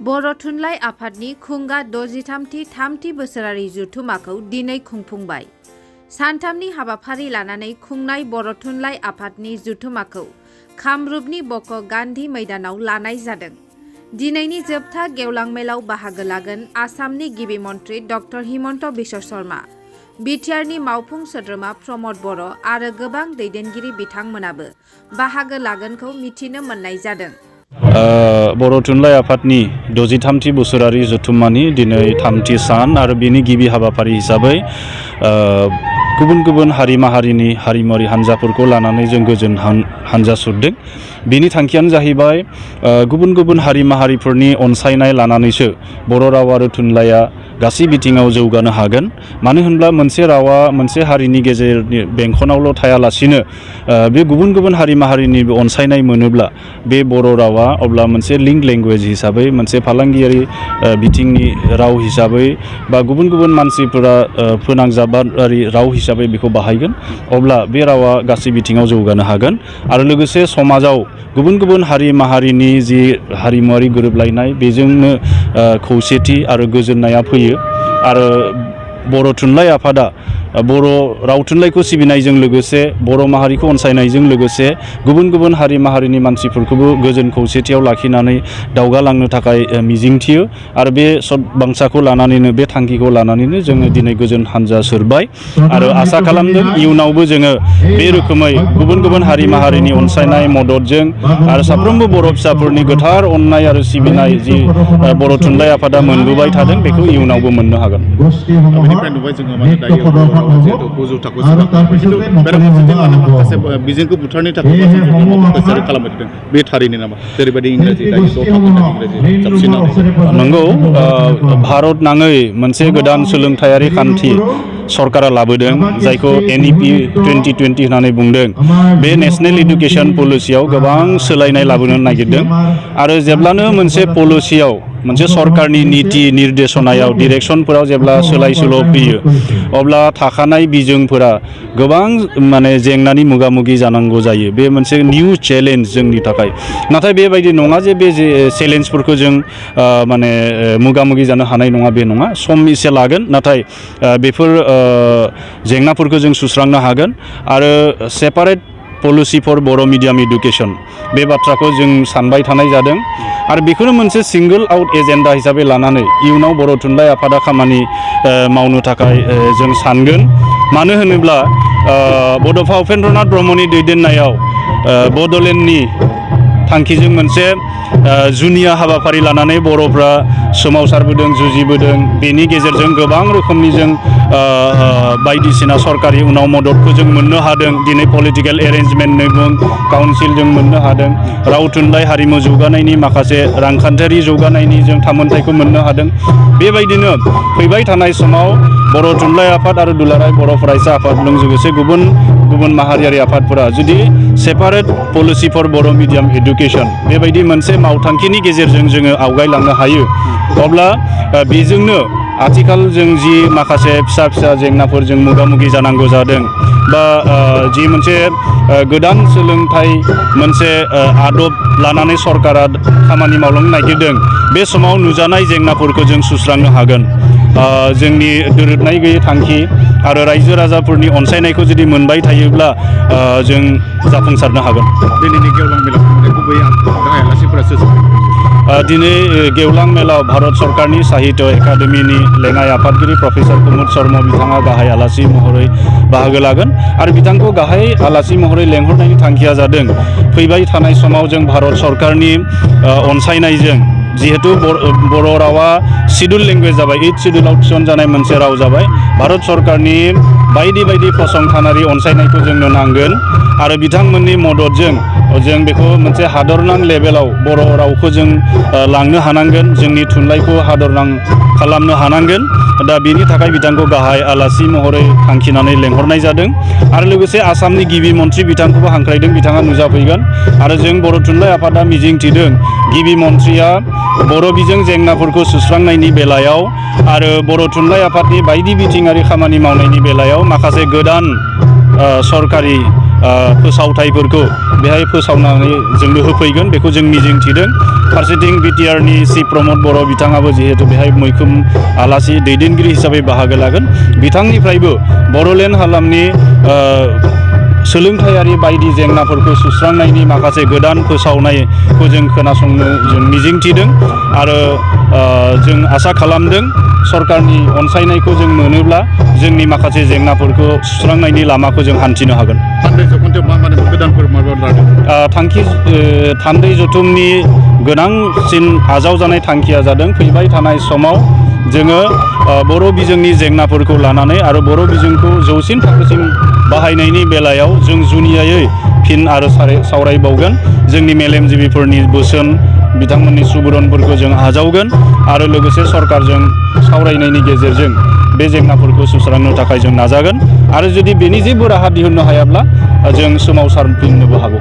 बर' थुनलाइ आफादनि खुंगा 63थि बोसोरारि जथुम्माखौ दिनै खुंफुंबाय। सानथामनि हाबाफारि लानानै खुंनाय बर' थुनलाइ आफादनि जथुम्माखौ कामरुपनि बक' गान्धी मैदानाव लानाय जादों। दिनैनि जोबथा गेवलां मेलाव बाहागो लागोन आसामनि गिबि मन्त्रि डक्टर हिमन्त बिश्व शर्मा, बिटिआरनि मावफुं सोद्रोमा प्रमद बर' आरो गोबां दैदेनगिरि बिथांमोनाबो बाहागो लागोनखौ मिथिनो मोननाय जादों। बर' थुनलाइ आफादनि 63थि बोसोरारि जथुम्मानि दिनै 3थि सान आरो बिनि गिबि हाबाफारि हिसाबै गुबुन गुबुन हारि माहारिनि हारिमुआरि हान्जाफोरखौ लानानै जों गोजोन हान्जा सुरदों। बिनि थांखियानो जाहैबाय गुबुन गुबुन हारि माहारिफोरनि अनसायनाय लानानैसो बर' राव आरो थुनलाइया गासै बिथिङाव जौगानो हागोन। मानो होनब्ला मोनसे रावा मोनसे हारिनि गेजेरनि बेंखनावल' थायालासिनो बे गुबुन गुबुन हारि माहारिनि अनसायनाय मोनोब्ला बे बर' रावा अब्ला मोनसे लिंक लेंगुवेज हिसाबै मोनसे फालांगियारि बिथिंनि राव हिसाबै बा गुबुन गुबुन मानसिफोरा फोनांजाबारि राव हिसाबै बेखौ बाहायगोन। अब्ला बे रावा गासै बिथिङाव जौगानो हागोन आरो लोगोसे समाजाव गुबुन गुबुन हारि माहारिनि जि हारिमुआरि गोरोबलायनाय बेजोंनो खौसेथि आरो गोजोननाया फैयो। आरो बर' थुनलाइ आफादा बर' राव थुनलाइखौ सिबिनायजों लोगोसे बर' माहारिखौ अनसायनायजों लोगोसे गुबुन गुबुन हारि माहारिनि मानसिफोरखौबो गोजोन खौसेथियाव लाखिनानै दावगालांनो थाखाय मिजिंथियो आरो बे बांसाखौ लानानैनो बे थांखिखौ लानानैनो जोङो दिनै गोजोन हान्जा सोरबाय आरो आसा खालामदों इयुनावबो जोङो बे रोखोमै गुबुन गुबुन हारि माहारिनि अनसायनाय मददजों आरो साफ्रोमबो बर' फिसाफोरनि गोथार अननाय आरो सिबिनाय जि बर' थुनलाइ आफादा मोनबोबाय थादों बेखौ इयुनावबो मोननो हागोन। बेनिफ्राय नुबाय जोङो माने दायो बर' रावा जिहेतु गोजौ थाखोआव खिन्थु बेराफारसेथिं माने माखासे बिजोंखौ बुथारनो थाखाय माखासे खालामदों बे थारैनो नामा? जेरैबायदि इंराजि दायो 6 थाखोनि इंराजि साबसिन नंगौ भारत नाङै मोनसे गोदान सोलोंथायारि खान्थि सरकारा लाबोदों जायखौ NEP 2020 होननानै बुंदों। बे नेशनेल इडुकेसन पलिसियाव गोबां सोलायनाय लाबोनो नागिरदों आरो जेब्लानो मोनसे पलिसियाव मोनसे सरकारनि नीति निर्देशनायाव डिरेक्सनफोराव जेब्ला सोलाय सोल' फैयो अब्ला थाखानाय बिजोंफोरा गोबां माने जेंनानि मोगा मोगि जानांगौ जायो। बे मोनसे निउ चेलेन्ज जोंनि थाखाय। नाथाय बेबायदि नङा जे बे चेलेन्जफोरखौ जों माने मोगा मोगि जानो हानाय नङा, बे नङा। सम एसे लागोन नाथाय बेफोर जेंनाफोरखौ जों सुस्रांनो हागोन आरो सेपारेट पलिसि फर बर' मिडियाम इडुकेसन बे बाथ्राखौ जों सानबाय थानाय जादों आरो बेखौनो मोनसे सिंगोल आउट एजेन्डा हिसाबै लानानै इयुनाव बर' थुनलाइ आफादा खामानि मावनो थाखाय जों सानगोन। मानो होनोब्ला बड'फा उपेन्द्रनाथ ब्रह्मनि दैदेननायाव बड'लेण्डनि थांखिजों मोनसे जुनिया हाबाफारि लानानै बर'फ्रा सोमावसारबोदों, जुजिबोदों। बेनि गेजेरजों गोबां रोखोमनि जों बायदिसिना सरकारि उनाव मददखौ जों मोननो हादों। दिनै पलिटिकेल एरेन्जमेन्टनि बुं काउन्सिल जों मोननो हादों। राव थुनलाइ हारिमु जौगानायनि माखासे रांखान्थियारि जौगानायनि जों थामोनथायखौ मोननो हादों। बेबायदिनो फैबाय थानाय समाव बर' थुनलाइ आफाद आरो दुलाराय बर' फरायसा आफादजों लोगोसे गुबुन गुबुन माहारियारि आफादफोरा जुदि सेपारेट पलिसि फर बर' मिडियाम एडुकेसन बेबायदि मोनसे मावथांखिनि गेजेरजों जोङो आवगायलांनो हायो अब्ला बेजोंनो आथिखाल जों जि माखासे फिसा फिसा जेंनाफोरजों मोगा मोगि जानांगौ जादों बा जि मोनसे गोदान सोलोंथाइ मोनसे आदब लानानै सरकारा खामानि मावलांनो नागिरदों बे समाव नुजानाय जेंनाफोरखौ जों सुस्रांनो हागोन। जोंनि दोरोदनाय गैयै थांखि आरो रायजो राजाफोरनि अनसायनायखौ जुदि मोनबाय थायोब्ला जों जाफुंसारनो हागोन। दिनैनि गेवलां मेलाव गुबै गाहाय आलासिफोरा सोर? दिनै गेवलां मेलाव भारत सरकारनि साहित्य एकाडेमिनि लेङाइ आफादगिरि प्रफेसर कुमुद शर्मा बिथाङा गाहाय आलासि महरै बाहागो लागोन आरो बिथांखौ गाहाय आलासि महरै लेंहरनायनि थांखिया जादों फैबाय थानाय समाव जों भारत सरकारनि अनसायनायजों जिहेतु बर' रावा शिड्युल लेंगुवेज जाबाय, 8 शिड्युलाव थिसनजानाय मोनसे राव जाबाय। भारत सरकारनि बायदि बायदि फसंथानारि अनसायनायखौ जोंनो नांगोन आरो बिथांमोननि मददजों जों बेखौ मोनसे हादरनां लेभेलाव बर' रावखौ जों लांनो हानांगोन, जोंनि थुनलाइखौ हादरनां खालामनो हानांगोन। दा बेनि थाखाय बिथांखौ गाहाय आलासि महरै थांखिनानै लेंहरनाय जादों आरो लोगोसे आसामनि गिबि मन्त्रि बिथांखौबो हांख्रायदों, बिथाङा नुजाफैगोन आरो जों बर' थुनलाइ आफादा मिजिंथिदों गिबि मन्त्रिया बर' बिजों जेंनाफोरखौ सुस्रांनायनि बेलायाव आरो बर' थुनलाइ आफादनि बायदि बिथिङारि खामानि मावनायनि बेलायाव माखासे गोदान सरकारि फोसावथायफोरखौ बेहाय फोसावनानै जोंनो होफैगोन बेखौ जों मिजिंथिदों फारसेथिं बिटिआरनि चिफ प्रमद बर' बिथाङाबो जिहेतु बेहाय मैखोम आलासि दैदेनगिरि हिसाबै बाहागो लागोन बिथांनिफ्रायबो बड'लेण्ड हालामनि सोलोंथायारि बायदि जेंनाफोरखौ सुस्रांनायनि माखासे गोदान फोसावनायखौ जों खोनासंनो जों मिजिंथिदों आरो जों आसा खालामदों सरकारनि अनसायनायखौ जों मोनोब्ला जोंनि माखासे जेंनाफोरखौ सुस्रांनायनि लामाखौ जों हान्थिनो हागोन। थान्दै जथुमाव मा माने गोदानफोर माबा लादों? थान्दै जथुमनि गोनांसिन आजावजानाय थांखिया जादों फैबाय थानाय समाव जोङो बर' बिजोंनि जेंनाफोरखौ लानानै आरो बर' बिजोंखौ जौसिन थाखोसिम बाहायनायनि बेलायाव जों जुनियायै फिन आरो सावरायबावगोन जोंनि मेलेमजिबिफोरनि बोसोन बिथांमोननि सुबुरुनफोरखौ जों आजावगोन आरो लोगोसे सरकारजों सावरायनायनि गेजेरजों बे जेंनाफोरखौ सुस्रांनो थाखाय जों नाजागोन आरो जुदि बेनि जेबो राहा दिहुननो हायाब्ला जों सोमावसारफिननोबो हागौ।